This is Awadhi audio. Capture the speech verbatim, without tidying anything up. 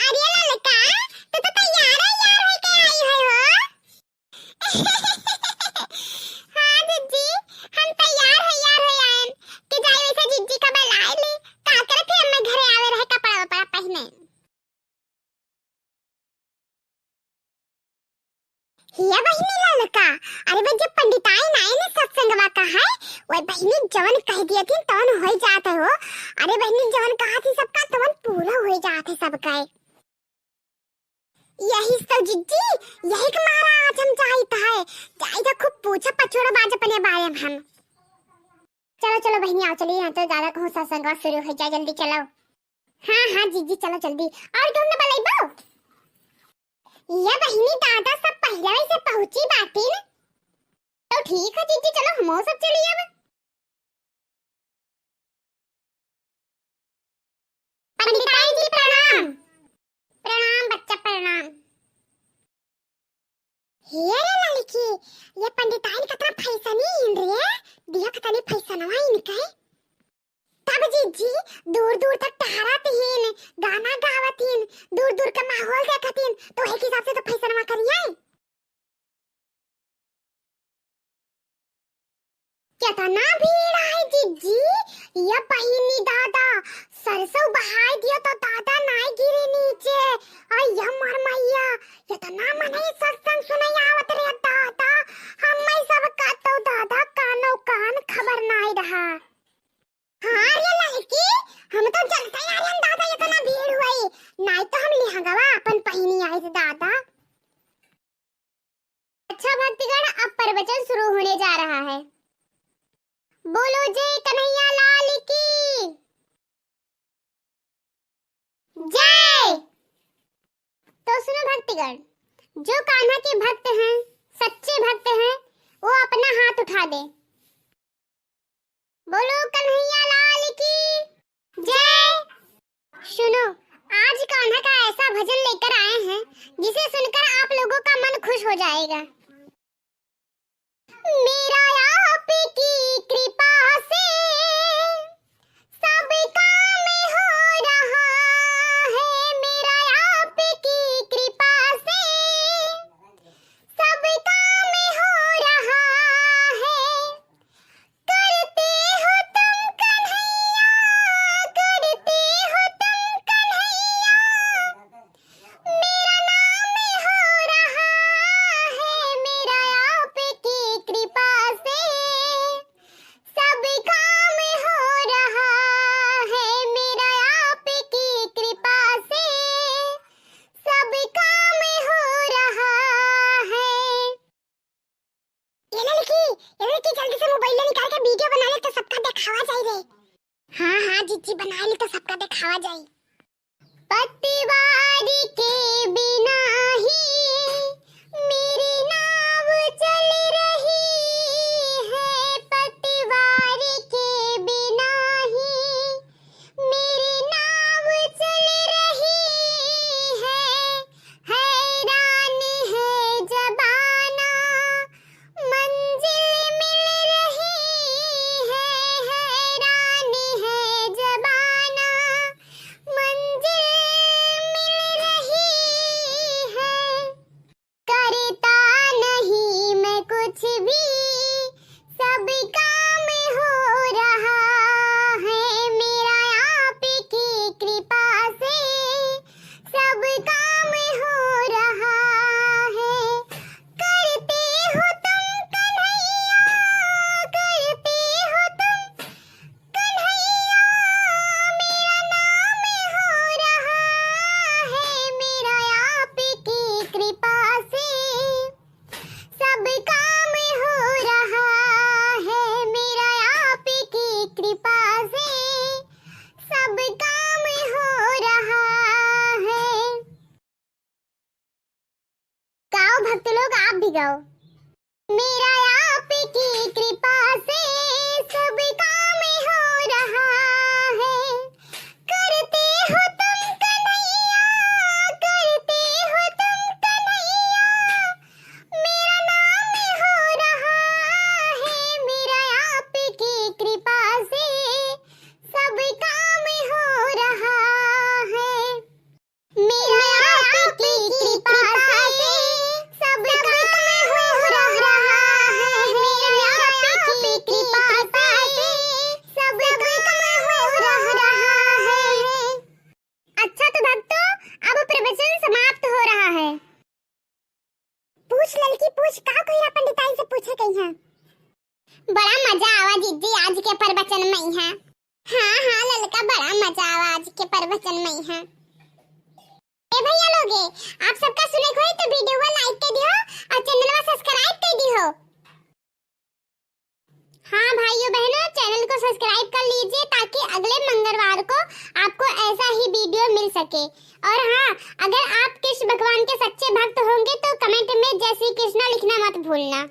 अरे ललका, तू तो तैयार है, यार होके आई है हो। हाँ जिज्जी, हम तैयार है, यार हो आयन कि जाई वैसे जिज्जी का बुलाए ली। का करे फिर हमें घरे आवे रहे कपड़ा वपड़ा पहने। हिया बहिनी ललका, अरे बे जब पंडिताइन आए ने सत्संगवा का है, वह बहिनी जवन कह दिया थी तवन होई जात है हो। अरे बहिनी जवन कहा थी सबका तवन पूरा होई जात है सबका। यही तो जिज्जी, यही के मारा आज हम जाइत है, जाइत है खूब पूछा पचोड़ा बाज अपने बारे में हम। चलो चलो बहिनी आओ चलिए, यहाँ तो ज्यादा कहूँ सत्संगवा शुरू हो जाए, जल्दी चलो। हाँ हाँ जिज्जी चलो जल्दी। और तुमने बलैबो? ये बहिनी दादा सब पहले से पहुँची बाटिन। तो ठीक है जिज्जी चलो हमो सब चली अब। पंडिताइन जी प्रणाम। प्रणाम बच्चा प्रणाम। हे रे ललकी, ये पंडिताइन कतना फैसनी हिन रे, दिया कतनी फैसनवा इनके। तब जिज्जी दूर दूर तक टहरत हिन, गाना गावत हिन, दूर दूर का माहौल देखत हिन, तो एक हिसाब से तो फैसनवा करिए। केतना भीड़ है जिज्जी, ये बहिनी दादा, सरसों बहाई दियो तो दादा नाई गिरी नीचे। अय्या मोर मैया, एतना मनई सत्संग सुने आवत रे दादा, हम्मे सब का तो दादा कानो कान खबर नाई रहा। हाँ रे ललकी, हम तो जनते आ रहे दादा एतना भीड़ हुई, नाई तो हम लिहंगवा अपन पहिनी आए थे दादा। अच्छा भक्तगण, अब प्रवचन शुरू होने जा रहा है। बोलो जय कन्हैया लाल की जय। तो सुनो भक्तगण, जो कान्हा के भक्त हैं, सच्चे भक्त हैं, वो अपना हाथ उठा दे। बोलो कन्हैया लाल की जय। सुनो, आज कान्हा का ऐसा भजन लेकर आए हैं जिसे सुनकर आप लोगों का मन खुश हो जाएगा। मेरा आपकी कृपा से सब काम हो रहा है, मेरा आपकी कृपा से सब काम हो रहा है। करते हो तुम कन्हैया, करते हो तुम कन्हैया, मेरा नाम हो रहा है, मेरा आपकी कृपा से सब काम हो रहा है, मेरा आपकी कृपा से सब काम हो रहा है। ये लड़की, ये लड़की, जल्दी से मोबाइल निकाल के वीडियो बना ले तो सबका दिखावा जाए रे। हाँ, हाँ, जिज्जी बना ले तो सबका दिखावा जाए। पतवार के बिना ही मेरी नाव चल रही है, पतवार के बिना ही मेरी नाव चल रही है, हैरान है जमाना, मंजिल मिल रही है, हैरान है जमाना, मंजिल मिल रही है। करता नहीं मैं कुछ भी, सब काम हो रहा है मेरा, आपकी कृपा से सब काम हो रहा है। करते हो तुम कन्हैया, करते हो तुम कन्हैया, मेरा नाम हो रहा है मेरा, आपकी कृपा से सब काम हो रहा है मेरा, आपकी कृपा से सब काम हो रहा है। गाओ भक्त लोग, आप भी गाओ। मेरा आपकी कृपा से सब काम हो रहा है। करते हो तुम कन्हैया, करते हो तुम कन्हैया, मेरा नाम हो रहा है मेरा, आपकी कृपा से सब काम हो रहा है। मेरा हाँ, हाँ, ललका, बड़ा मजा आवा आज के प्रवचन में है। ए भैया लोगे, आप सबका सुने के होई तो video वा like कर दिहो और channel वा subscribe कर दिहो। हाँ भाइयों बहनों, channel को subscribe कर लीजिए ताकि अगले मंगलवार को आपको ऐसा ही video मिल सके। और हाँ, अगर आप कृष्ण भगवान के सच्चे भक्त होंगे तो comment में जय श्री कृष्णा लिखना मत भूलना।